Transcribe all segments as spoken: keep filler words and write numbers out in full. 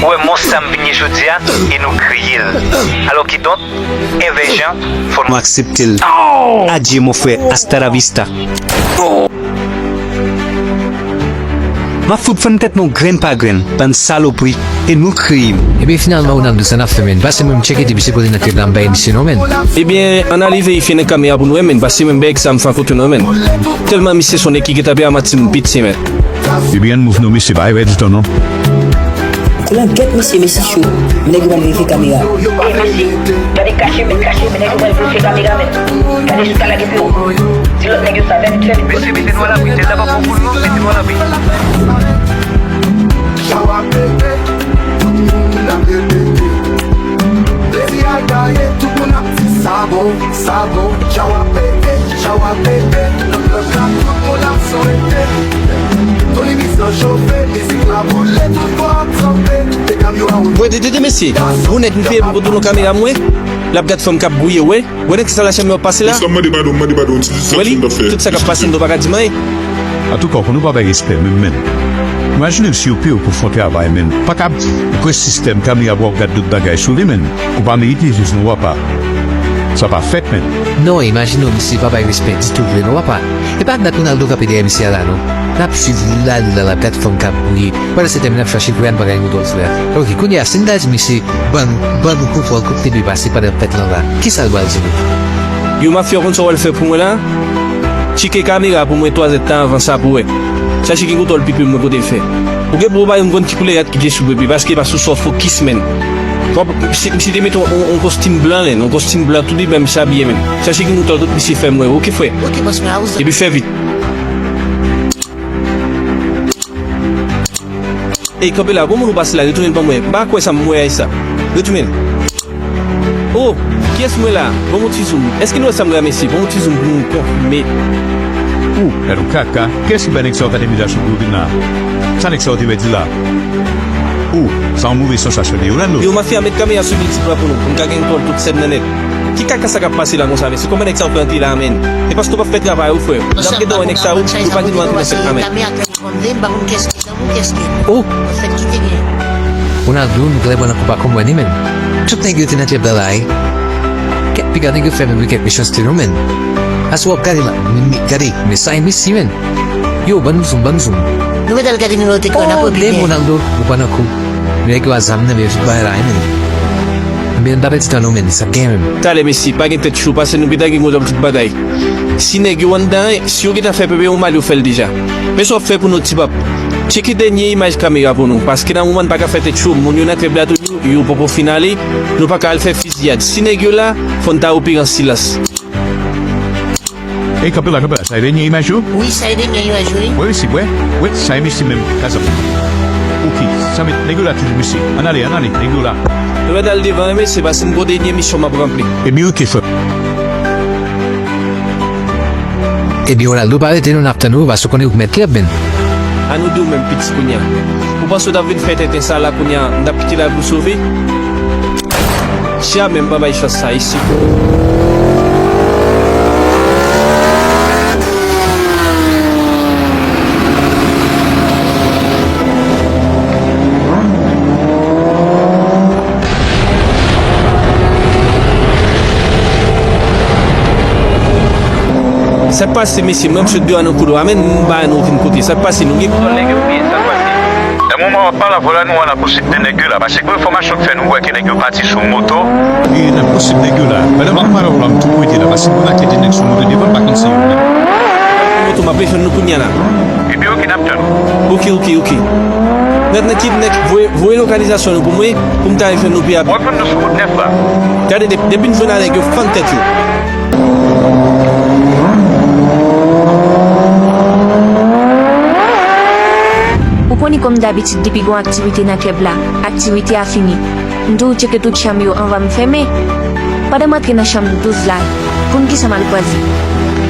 Ou wè mons sa m vin ye jodi a, e nou kreye l. Alò kidonk, Envèjan, fò nou aksepte l. Adye mon frè, hasta la vista. M ap fout fann tèt nou grenn pa grenn, bann salopri, e nou kreye m. Ebyen finalman Ronaldo sa n ap fè menn, pase mwen m tcheke depi se kote nan krèb la m bay misye non menn. Ebyen ann ale verifye nan kamera pou nou wè menn, pase mwen m bay sa m fè kote nou menn. Tèlman misye se yon nèg ki gentan pè a manti m piti menn. Ebyen ann mouv non mesye, pa rèd ditou non. Langèt mesye, mesye cho. Nèg yo pral verifye kamera. Ey mesye, gade kache men, kache men, nèg yo pral verifye kamera men. Gade sou ka lage fè yo. Di lòt nèg yo sa, fè vit, fè vit. Mesye, mete nou alabri, tèl la pa bon pou nou non, mete nou alabri. Plezi a gaye, tout moun ap di sa bon, sa bon. Chawa pete, chawa pete, nan blòk la tout moun ap swete. Tony Mix nan chofe, mizik la boule, tout kò ap tranble. Mesye, yon nèg m peye pou pote nou kamera m wè, l ap gad fanm k ap gouye wè. Wè nèg sa la chanm yo ap pase la. Sa m mande padon, m mande padon, ti, ti sa m t ap fè. Tout sa k ap pase m nou pa ka di m anyen. Antouka, ou konn ou pa bay respè menm menn. Imajine m si yo peye w pou fè yon travay menn. Ou pa ka bwè sistèm kamera pou w ap gad tout bagay sou li menn. Ou pa merite viv non papa. Sa pa fèt menn. Non, imajine w misye pa bay respè ditou vre non papa. E pa ak dat Ronaldo kanpe dèyè misye a la non. N ap swiv li la, li la, l ap gad fanm k ap gouye. Pandan se tan menn n ap chache vre a, n pa ka gen kontwòl sou la. Ok, kounye a, si n ta di misye, ban, ban nou kontwòl kote l dwe pase pandan fèt lan la, kisa l pral di nou? Yo mafya, w konn sa w pral fè pou mwen la? Tcheke kamera pou mwen twazèd tan avan sa pou wè. Chache gen kontwòl pipi mwen kote l fè. Ou gen pou w pa yon konn ki koulè rad ki gen sou pipi, paske pa sou sa w fokis menn. Misye te mete yon, yon kostim blan, yon kostim blan tou li menm misye abiye menn. Chache gen kontwòl tout misye fè mwen, ok frè? Ok bòs mwen, a ou. Epi fè vit. Ey, kanpe la, gon moun ou pase la, retounen l ban mwen. M pa kwè sa m wè a sa. Retounen l. Oh, kiyès m wè la? Ban m yon ti zoom. Èske nou wè sa m wè a mesye? Ban m yon ti zoom pou nou konfime. Ou, gad yon kaka. Kiyès ki bay nèg sa yo katemiza sou gwo vin la? Sa nèg sa yo te pèdi la? Ou, sa yon move sansasyon li ye wi Ronaldo. Yo mafya, met kamera sou li ti bra pou nou, pou n ka gen kontwòl tout sèn nan nèt. Ki kaka sa k ap pase la konsa mesye? Kòman nèg sa yo fè antre la menn? E paske w p ap fè travay ou frè. N ap gentan wè nèg sa yo, yo pa gen dwa antre nan fèt la menn. Oh! Ronaldo, nou genlè pran nan kou pa konprann li menn. Tout nèg yo te nan klèb la la wi. Kèt piga nèg yo fè menm wi kèt mechanste non menn. Aswè w ap gade la, men, men, gade, men sa e Messi menn. Yo, ban nou zoom, ban nou zoom. Nou mèt al gade nimewo te kò n ap oblije. Oh, damn, Ronaldo, ou pran nan kou. Nèg yo a zam nan men yo tout bagay la wi menn. Ebyen n pa pèdi tan non menn, sa k genyen menm. Talè Messi, pa gen tèt cho, pase nou gentan gen kontwòl tout bagay. Si nèg yo anndan, si yo gentan fè pepe yon mal, yo fè l deja. Men sa w ap fè pou nou, ti pap? Tcheke dènye imaj kamera pou nou, paske nan moman n pa ka fè tèt cho, moun yo nan klèb la toujou, yo poko fin ale, nou pa ka al fè fiziyad. Si nèg yo la, fò n ta opere an silans. Ey, kanpe la, kanpe la, sa e dènye imaj yo? Wi, sa e dènye imaj yo, wi. Wè, mesye, wè, wè, sa e mesye menm, gazanm. Ok, sa met, nèg yo la toujou, mesye. Ann ale, ann ale, nèg yo la. Nou mèt al devan, wi, mesye, paske m gon dènye misyon m ap ranpli. Ebyen, ok, frè. Ebyen, Ronaldo, pa rete non, n ap tann ou, paske w konnen ou k mèt klèb, menn. Ann ou di w menm, piti, kounye a. Ou panse w t ap vin fè tenten sa la, kounye a, m t ap kite lavi w sove? Jamè m pa bay chans sa isit. Sa k pase, mesye? Mwen, m sot deyò nan koulwa, men m pa wè nou okenn kote. Sa k pase? Nou gen kontwòl nèg yo oubyen sa k pase? Nan moman w ap pale avè w la, nou an lapouswit de nèg yo la, paske gon enfòmasyon k fè nou wè ke nèg yo pati sou moto. Wi, n ap pouswit nèg yo la. Pandan m ap pale avè w la, m tou prete la, paske m wè yon pakèt de nèg sou moto devan m, pa konn se yo menm. Moto, m ap rejoinn nou kounye a la. Ebyen, ok, n ap tann ou. Ok, ok, ok. Nèt nan kidnèk, voye, voye lokalizasyon nou pou mwen, pou m ta rejoinn nou pi rapid. W ap jwenn nou sou wout nèf la. Gade, de-, depi n jwenn a nèg yo, fann tèt yo. Ou konnen kòm dabitid depi gon aktivite nan klèb la, aktivite a fini. M toujou tcheke tout chanm yo anvan m fèmen. Pandan m antre nan chanm douz la, konn kisa m al kwaze?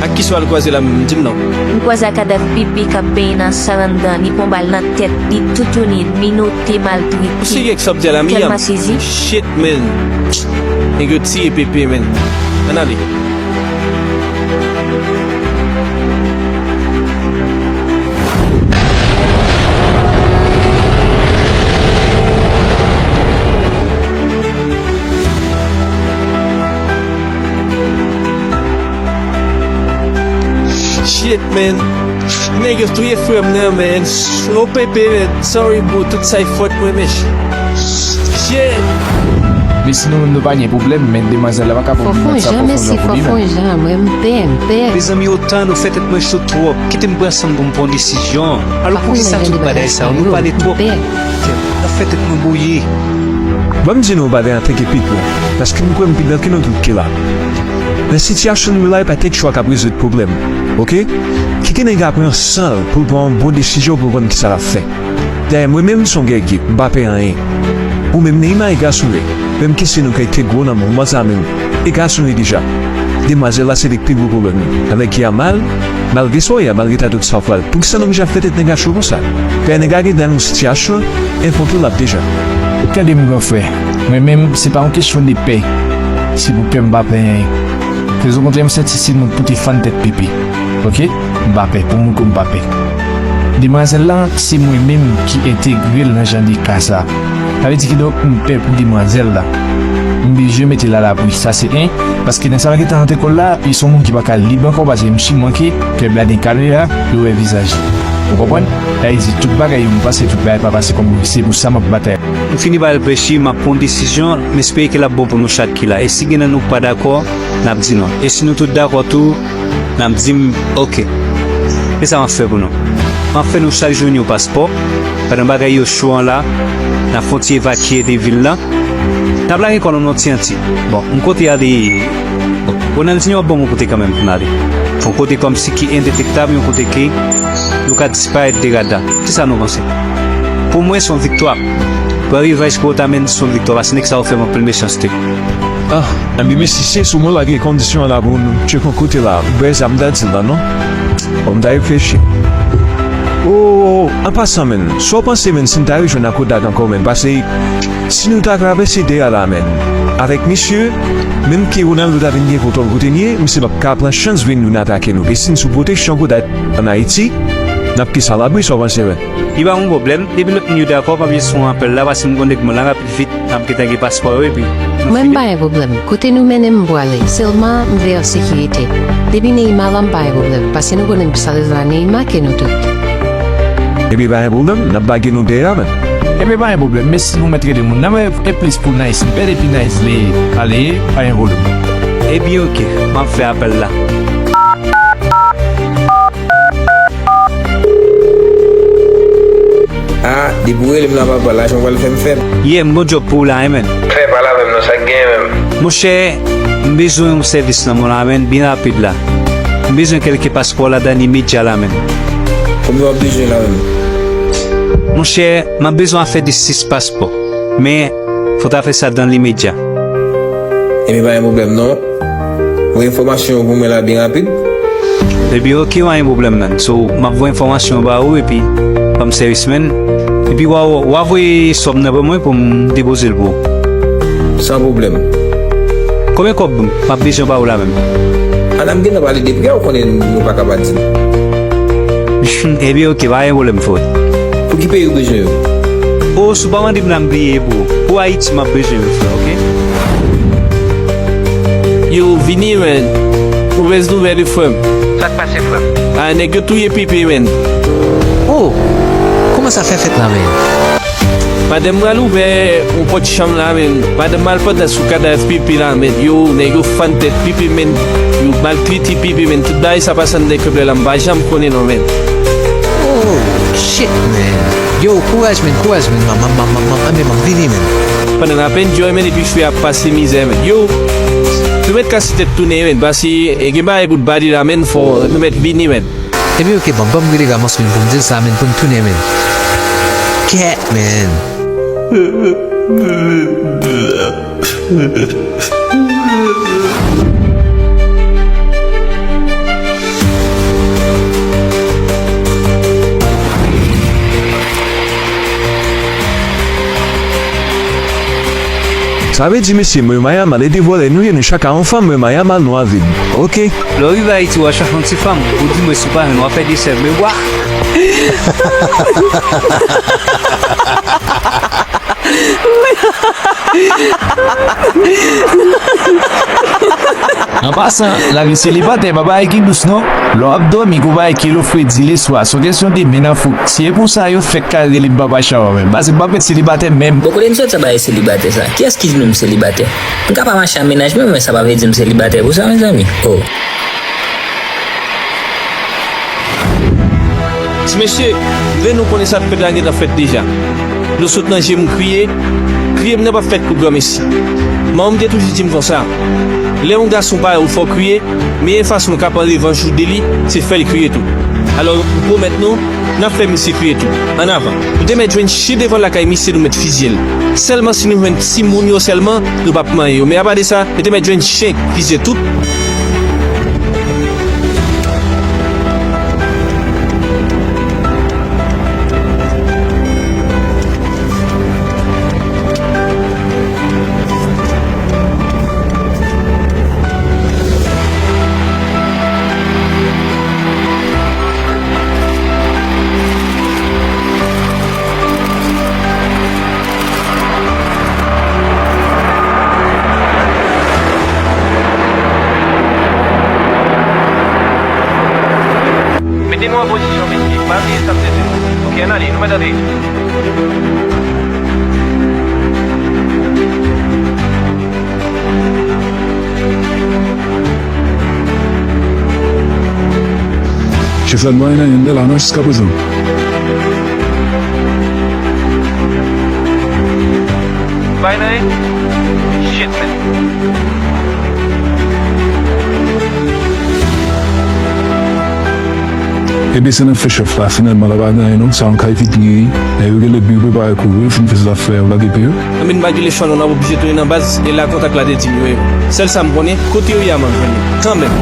Ak kisa w al kwaze la menm? Di m non. M kwaze ak kadav Pipi k ap benyen nan sal anndan, li pran bal nan tèt, li toutouni, minote, maltrete. Ou serye ak sa w ap di a la, Miyam? Tèlman sezi. Shit, man. Nèg yo tire Pepe, man. Ann ale. Man, nèg yo touye frè m nan, man. Oh, Pepe, man. Sorry, bro. Tout sa e fòt mwen, men. Shit. Men si nou menm nou pa gen pwoblèm, men demwazèl la pa ka pran pwoblèm sa, fò fè yon jan pou li menm. Fò fè yon jan, mwen, m pè, m pè. Mezanmi, otan nou fè tèt mwen cho twòp. Kite m pran san m pou m pran yon desizyon. Alò, poukisa tout bagay sa yo? Nou pale twòp. N ap fè tèt nou bouyi. Ban m di nou yon bagay antanke pit mwen, paske m kwè m pi gran ke nou tout ki la. Nan sitiyasyon nou la, e pa tèt cho a k ap rezoud pwoblèm, oke? Kite nèg la pran san l pou l pran yon bon desizyon pou l konn kisa l ap fè. Dayè, mwen menm, m se yon gègye, m pa pè anyen. Ou menm, Neima, e gason w ye. Menm ke se nou k te gwo nan moman sa menm, e gason w ye deja. Demwazèl la, se li k pi gwo pwoblèm li. Avèk Yamal, malgre sa w ye a, malgre ta tout sa w pral, poukisa nou oblije ap fè tèt nèg la cho konsa? Dayè, nèg la gentan nan yon sitiyasyon enkontrolab deja. Tande m, gran frè. Mwen menm, se pa yon kesyon de pè. Se pou kè m pa pè anyen. Rezon kontrè, m santi se moun pou te fann tèt Pepe. Oke? M pa pè, pou m kou m pa pè. Demwazèl la, se mwen menm ki entegre l nan jan de ka sa. Sa vle di kidonk, m pè pou demwazèl la. M bezwen mete l alabri, sa se en. Paske nan sa m gentan antre kò l la, li se yon moun ki pa ka lib ankò, paske m simanke klèb la gen kamera, yo wè vizaj li. Ou konprann? Sa vle di, tout bagay yo, m panse tout bagay pa pase kòm se pou sa m ap batay. M fini ba l prèchi, m ap pran yon desizyon, m espere ke l ap bon pou nou chak ki la. E si gen nan nou k pa dakò, n ap di non. E si nou tout dakò tou, n ap di m, oke. Men sa m ap fè pou nou. M ap fè nou chak jwenn yon paspò. Pandan bagay yo cho an la, n ap fè yon ti evakye de vil la. N ap lage kò nou nan Tyanti. Bon, yon kote ale, bon, Ronaldinho ap ban m yon kote kanmenm pou n ale. Yon kote kòmsi ki endetektab, yon kote ke nou ka disparèt de rada. Kisa nou panse? Pou mwen, se yon viktwa. Pran revanj pou Otamendi, se yon viktwa, paske nèg sa yo fè m anpil mechanste. Ah, enben, mesye, si se sou mwen, pa gen kondisyon la pou nou tcheke yon kote la. Brè, sa m ta di la, non? Bon, m ta reflechi. Oh, an pasan, menn, sa w panse, menn, si n ta rejwenn Akodag ankò, menn? Paske si nou ta travèse dera la, menn, avèk misye, menm ke Ronaldo ta vin gen kontwòl kote n ye, misye p ap ka pran chans vin vin atake nou. E si n sou pwoteksyon Akodag ann Ayiti, n ap plis alabri, sa w panse, menn? Li pa yon pwoblèm. Depi lòt moun yo dakò, pa bliye sou apèl la, paske m konnen k mwen la rapid vit, n ap gentan gen paspò yo, epi nou fini. Mwen, m pa gen pwoblèm. Kote nou mennen m, m prale. Sèlman, m vle an sekirite. Depi Neymar la, m pa gen pwoblèm, paske nou konnen m plis alèz la Neymar ke nou tout. Epi pa gen pwoblèm, n ap bage nou dèyè a, menn. Epi pa gen pwoblèm, men si nou mèt rele moun nan, men e plis pou Nice, m pè depi Nice li ale, pa gen pwoblèm. Epi oke, m ap fè apèl la. Ah, depi w rele m la, papa, lajan w pral fè m fèb. Yeah, m gon djòb pou ou la, wi, menn. Fè pale avè m non, sa k genyen menm? Monchè, m bezwen yon sèvis nan men w la, menn, byen rapid la. M bezwen kèlke paspò la dan limedya la, menn. Konbyen w ap bezwen la menm? Monchè, m ap bezwen afè de sis paspò. Men, fò w ta fè sa dan limedya. Ebyen, pa gen pwoblèm non. Voye enfòmasyon yo pou mwen la byen rapid. Ebyen, oke, pa gen pwoblèm, menn. So, m ap voye enfòmasyon yo ba ou, epi, ban m sèvis, menn. Epi, w a, w a voye sòm nan ban mwen pou m depoze l pou ou. San pwoblèm. Konbyen kòb m ap bezwen ba ou la menm? An, n ap gentan pale de pri a, ou konnen nou pa ka pa di. Ebyen, oke, pa gen pwoblèm, frè. Pou ki peyi ou bezwen yo? O, si w pa mande m la, m bliye, bro. Pou Ayiti, m ap bezwen yo, frè, oke? Yo, vini, menn. Movèz nouvèl, wi, frè m. Sa k pase, frè m? A, nèg yo touye Pepe, menn. O, kòman sa fè fèt la, menn? Madanm pral ouvè yon pòt chanm la, menn. Madanm al pandan sou kadav Pepe la, menn. Yo, nèg yo fann tèt Pepe, menn. Yo maltrete Pepe, menn. Tout bagay sa pase anndan klèb la, m pa janm konnen non, menn. Oh, shit, man. Yo, kouraj, man, kouraj, man. M, m, m, m, m, m, m, m vini, man. Pandan n ap enjoy, man, epi frè ap pase mizè, man. Yo, nou mèt kase tèt tounen, man, paske, e, gen bagay pou n pale la, man, fò nou mèt vini, man. Ebyen, oke, bon, ban m rele Ramos, man, pou m di l sa, man, pou n tounen, man. Kèt, man. Sa vle di, mesye, mwen Mayamal e de vòlè nou ye, nou chak a yon fanm, mwen Mayamal, nou a vid. Oke. Lè w rive Ayiti, w a chache yon ti fanm, ou di mwen si w pa jwenn, w a fè desèv, men bwa. An pasan, lavi selibatè pa bagay ki dous non. Lè w ap dòmi kou bay kilo fredi leswa, se yon kesyon de men nan fouk. Si e pou sa yo fèk ka rele m papa chawa menm. Paske m pa fèk selibatè menm. Bon, kote m sot sa bagay selibatè sa? Kiyès ki di nou m selibatè? M ka pa mache a mennaj mwen, men sa pa vle di m selibatè pou sa, mezanmi. Oh. Ti mesye, vle nou konnen sa k fèt la gentan fèt deja. Dlo sot nan je m, m kriye. Kriye m nan p ap fèt pou granmesi. Manman m te toujou di m konsa, lè yon gason parèy ou fè w kriye, meyè fason w ka pran revanj ou de li, se fè l kriye tou. Alò, m pwomèt nou, n ap fè misye kriye tou. Annavan. Nou te mèt jwenn chen devan lakay misye, nou mèt fizye l. Sèlman si nou jwenn timoun yo sèlman, nou p ap manyen yo. Men apa de sa, nou te mèt jwenn chen, fizye tout. Mete nou an pozisyon, mesye. Pa bliye sa m te di nou. Oke, ann ale, nou mèt antre. Chèf la, nou pa gen anyen anndan la non jiskaprezan. Bay nan. Shit, man. Ebyen, se nan fè chèf la, finalman, la pa gen anyen non, sa nou ka evite wi. Nèg yo genlè byen prepare kou yo, fin fè zafè yo, lage pye yo. Anben, malgre lefò nou, n ap oblije tounen nan baz, e la kontak la te di m yo ye. Sèl sa m konnen, kote yo ye a, m ap jwenn yo kanmenm.